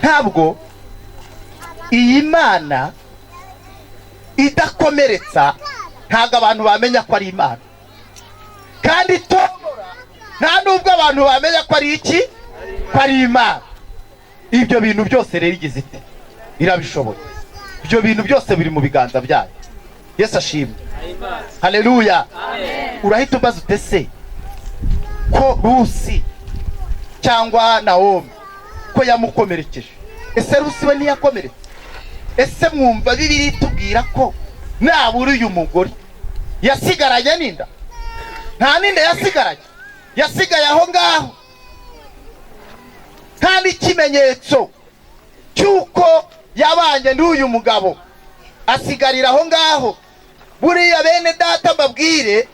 Ntabwo iyi Mana idakomeretsa, ntabwo abantu bamenya ko ari Imana, kandi itomora nta nubwo abantu bamenya ko ari iki, ko ari Imana. Ibyo bintu byose rero igize ite? Irabishoboye. Ibyo bintu byose biri mu biganza byayo. Yesu ashimwe, haleluya. Urahita umbaza ute se ko Rusi cyangwa Nawomi ko yamukomerekeje? Ese Rusi we ntiyakomeretse? Ese mwumva Bibiliya itubwira ko nabura uyu mugore yasigaranye n'inda? Nta n'inda yasigaranye, yasigaye aho ngaho. Nta n'ikimenyetso cy'uko yabanye n'uyu mugabo, asigarira aho ngaho. Buriya bene data mbabwire,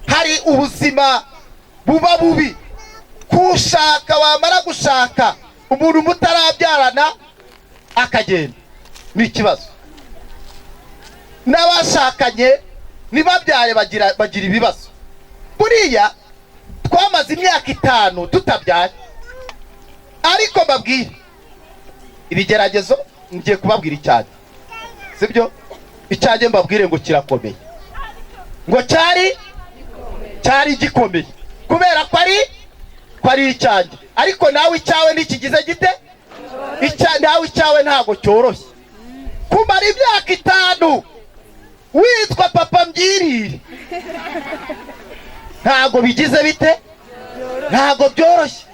hari ubuzima buba bubi kushaka, wamara gushaka umuntu mutarabyarana akagenda, ni ikibazo. N'abashakanye ntibabyare bagira ibibazo. Buriya twamaze imyaka 5 tutabyaye, ariko mbabwire ibigeragezo. Ngiye kubabwira icyanjye, sibyo? Icyanjye mbabwire ngo kirakomeye, ngo cyari gikomeye kubera ko ari icyanjye. Ariko nawe icyawe ntikigize gite? Nawe icyawe ntabwo cyoroshye. Kumara imyaka 5 witwa papa mbyirire ntabwo bigize bite? Ntabwo byoroshye.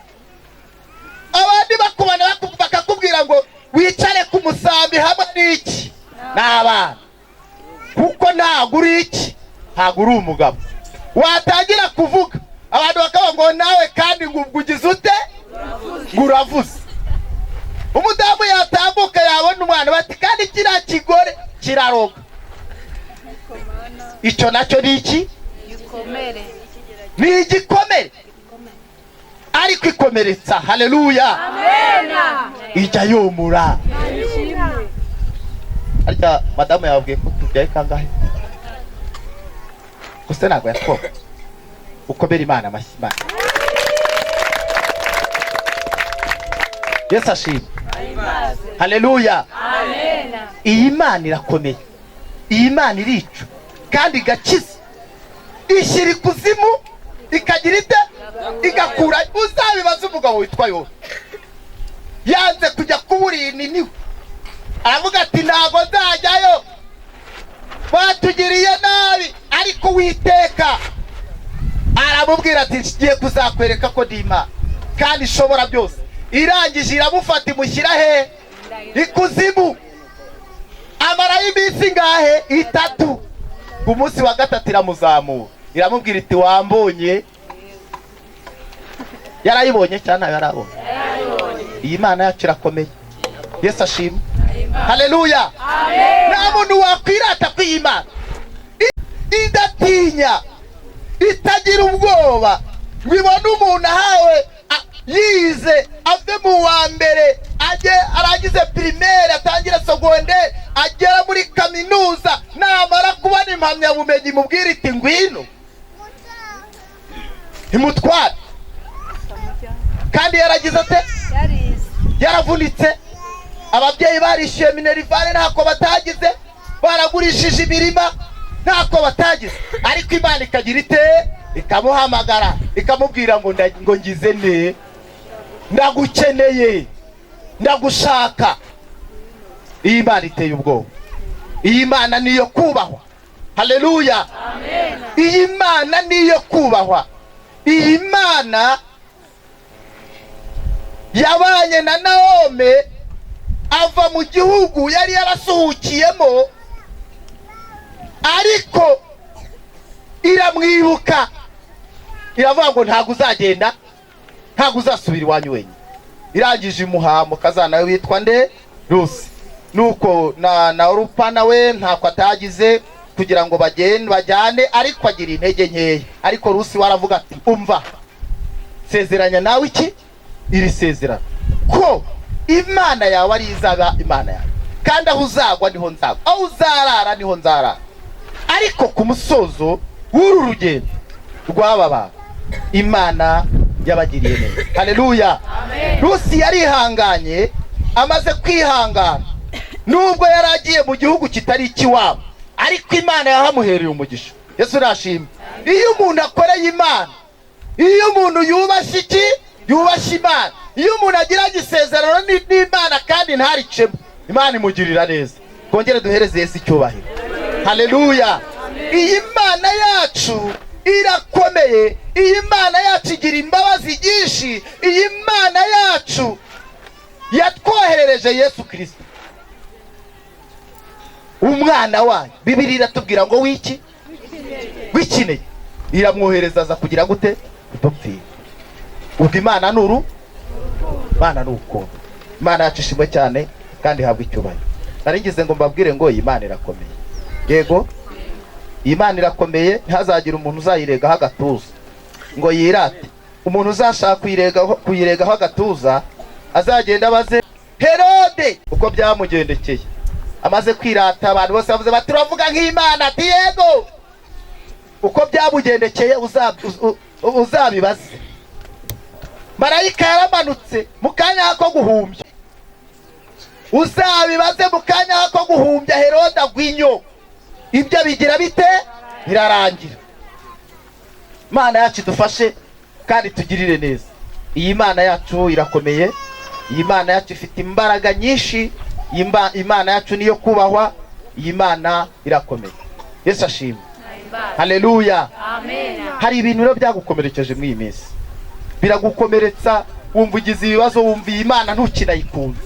Abandi bakubona bakakubwira ngo wicare ku musambi hamwe n'iki? N'abana, kuko ntabwo uri iki? Ntabwo uri umugabo. Watangira kuvuga abantu bakavuga ngo nawe kandi ngo ubwo ugize ute? Ngo uravuze. Umudamu yatambuka yabona umwana bati kandi kiriya kigore kiraroga. Icyo nacyo ni iki? Ni igikomere, ariko ikomeretsa, haleluya, ijya yomora. Harya madamu yababwiye ko tubyaye kangahe? Gusa ntabwo yatwoga. Ukomere Imana amashyi. Imana, Yesu ashimwe, haleluya. Iyi Mana irakomeye, iyi Mana irica kandi igakiza, ishyira ikuzimu ikagira ite? Igakura. Uzabibaze umugabo witwa Yobu, yanze kujya kuburira niwe, aravuga ati ntabwo nzajyayo, batugiriye nabi. Ariko Uwiteka aramubwira ati ngiye kuzakwereka ko ndi Imana kandi ishobora byose. Irangije iramufata imushyira he? Ikuzimu. Amarayo iminsi ingahe? 3. Ku munsi wa 3 iramuzamura, iramubwira iti wambonye. Yarayibonye cyangwa ntayo yarabonye? Iyi Mana yacu irakomeye. Yesu ashimwe, haleluya. Nta muntu wakwirata ko iyi Mana idatinya, itagira ubwoba, ngo ibone umuntu ahawe yize ave mu wa mbere ajye arangize primaire, atangire secondaire, agera muri kaminuza, namara kubona impamyabumenyi mubwira iti ngwino imutware. Kandi yaragize ate? Yaravunitse. Ababyeyi barishyuye minerval ntako batagize, baragurishije imirima ntako batagize, ariko Imana ikagira ite? Ikamuhamagara ikamubwira ngo ngo ngize ne? Ndagukeneye, ndagushaka. Iyi Mana iteye ubwoba, iyi Mana niyo kubahwa, haleluya. Iyi Mana niyo kubahwa. Iyi Mana yabanye na Nawomi ava mu gihugu yari yarasuhukiyemo, ariko iramwibuka, iravuga ngo ntabwo uzagenda, ntabwo uzasubira iwanyu wenyine. Irangije imuha mukazana we witwa nde? Rusi. Nuko na Orupa nawe ntako atagize kugira ngo bagende bajyane, ariko agira intege nkeya. Ariko Rusi we aravuga ati umva, sezeranya nawe iki? Iri sezerano ko Imana yawe ari izaba Imana yawe, kandi aho uzagwa niho nzagwa, aho uzarara niho nzarara. Ariko ku musozo w'uru rugendo rw'aba bantu, Imana yabagiriye neza, haleluya. Rusi yarihanganye Amaze kwihangana, nubwo yari agiye mu gihugu kitari icy'iwabo, ariko Imana yahamuhereye umugisha. Yesu urashima. Iyo umuntu akoreye Imana, iyo umuntu yubashye iki, yubashye Imana, iyo umuntu agiranye isezerano n'Imana kandi ntaricemo, Imana imugirira neza. Twongere duhereze Yesu icyubahiro. Haleluya! Iyi Mana yacu irakomeye, iyi Mana yacu igira imbabazi nyinshi, iyi Mana yacu yatwoherereje Yesu Kirisito, umwana wayo. Bibiri iratubwira ngo wiki w'ikinege, iramwohereza aza kugira gute? Kudupfira. Ubwo Imana ni uru, Imana ni urukundo. Imana yacu ishimwe cyane kandi ihabwa icyubahiro. Nari ngize ngo mbabwire ngo iyi Mana irakomeye. Yego, iyi Mana irakomeye, ntihazagire umuntu uzayiregaho agatuza ngo yirate. Umuntu uzashaka kuyiregaho agatuza azagenda abaze Herode uko byamugendekeye. Amaze kwirata, abantu bose bavuze bati: "Turavuga nk'Imana." Ati: "Yego." Uko byamugendekeye uzabibaze. Marayika yaramanutse mu kanya ko guhumbya. Uzabibaze mu kanya ko guhumbya, Herode agwinyo, ibyo bigira bite? Birarangira. Imana yacu idufashe kandi tugirire neza. Iyi Mana yacu irakomeye, iyi Mana yacu ifite imbaraga nyinshi, iyi Imana yacu niyo kubahwa, iyi Mana irakomeye. Yesu ashimwe. Haleluya! Hari ibintu rero byagukomerekeje muri iyi minsi, biragukomeretsa, wumva ugize ibibazo, wumva iyi Mana ntukinayikunze,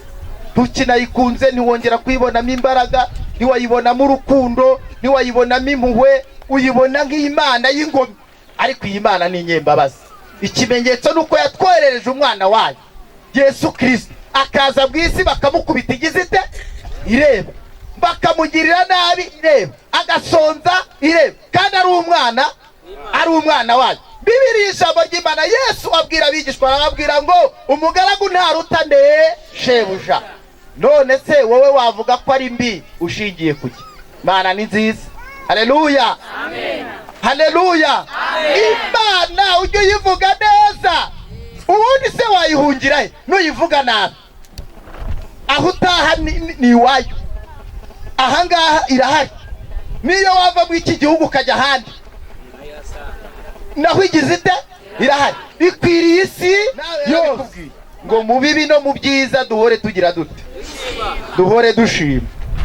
ntukinayikunze, ntiwongera kuyibonamo imbaraga, ntiwayibonamo urukundo, ntiwayibonamo impuhwe, uyibona nk'Imana y'ingome. Ariko iyi Mana ni inyembabazi. Ikimenyetso ni uko yatwoherereje umwana wayo Yesu Kirisito, akaza mu isi, bakamukubita igize ite? Ireba. Bakamugirira nabi ireba, agasonza ireba, kandi ari umwana, ari umwana wayo. Bibiri, ijambo ry'Imana, Yesu abwira abigishwa, arababwira ngo: "Umugaragu ntaruta nde? Shebuja." None se wowe wavuga ko ari mbi ushingiye kuki? Imana ni nziza. Haleluya, haleluya! Imana ujye uyivuga neza. Ubundi se wayihungira he nuyivuga nabi? Aho utaha ni iwayo, ahangaha irahari. Niyo wava muri iki gihugu ukajya ahandi, naho igize ite? Irahari, ikwiriye isi yose. Ngo mu bibi no mu byiza duhore tugira dute? Duhore dushima.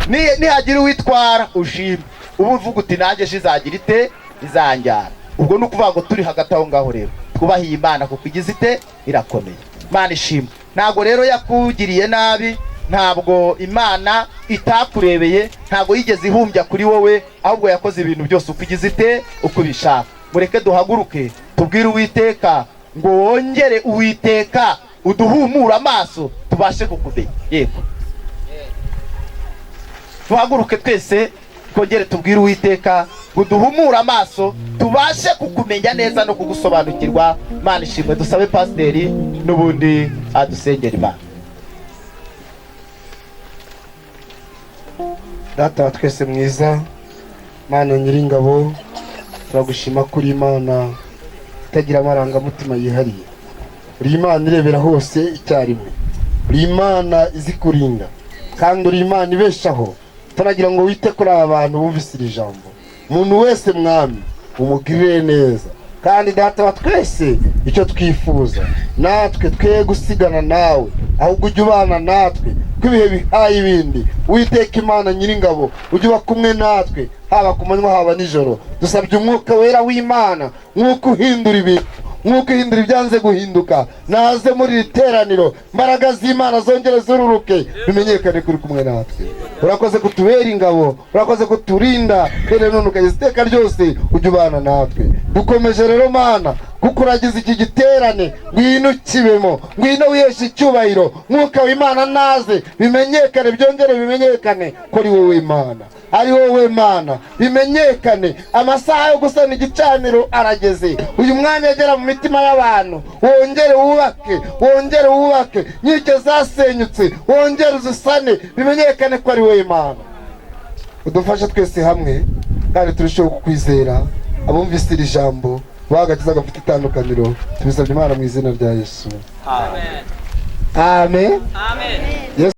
Nihagira uwitwara, ushima, uba uvuga uti: "Nanjye ejo izagira ite? Izanjyana." Ubwo ni ukuvuga ngo turi hagati aho ngaho rero, twubahe iyi Mana kuko igize ite? Irakomeye. Imana ishima. Ntabwo rero yakugiriye nabi, ntabwo Imana itakurebeye, ntabwo yigeze ihumbya kuri wowe, ahubwo yakoze ibintu byose uko igize ite? Uko ubishaka. Mureke duhaguruke tubwire Uwiteka ngo: "Wongere Uwiteka uduhumure amaso tubashe kukumenya." Yego, duhaguruke twese, twongere tubwire Uwiteka ngo: "Duhumure amaso tubashe kukumenya neza no kugusobanukirwa." Imana ishimwe. Dusabe pasiteri n'ubundi adusengera Imana. Data wa twese mwiza, Mana nyiringabo, turagushima kuri Imana itagira amarangamutima yihariye. Uri Imana irebera hose icyarimwe, uri Imana izi kurinda, kandi uri Imana ibeshaho. Turagira ngo wite kuri aba bantu bumvise iri jambo. Umuntu wese, Mwami, umugirire neza. Kandi Data wa twese, icyo twifuza natwe, twe gusigana nawe, ahubwo ujye ubana natwe ko ibihe bihaye ibindi. Witeka Imana nyiringabo, ujye uba kumwe natwe haba ku manywa, haba nijoro. Dusabye Umwuka Wera w'Imana, nk'uko uhindura ibintu, nk'uko uhindura ibyanze guhinduka, naze muri iri teraniro, imbaraga z'Imana zongere zururuke, bimenyekane kuri kumwe natwe. Urakoze kutubera ingabo, urakoze kuturinda rero none ukageza iteka ryose, ujye ubana natwe. Dukomeje rero, Mana, kukuragiza iki giterane. Ngwino ukibemo, ngwino wiheshe icyubahiro. Mwuka w'Imana naze, bimenyekane, byongere bimenyekane ko ari wowe Imana, ari wowe Mana, bimenyekane. Amasaha yo gusana igicaniro arageze. Uyu mwanya agera mu mitima y'abantu, wongere wubake, wongere wubake inkike zasenyutse, wongere uzisane, bimenyekane ko ari wowe Imana. Udufashe twese hamwe kandi turusheho kukwizera. Abumvise iri jambo bagakiza gafite itandukaniro. Tubisabye Imana mu izina rya Yesu, amen. Amen.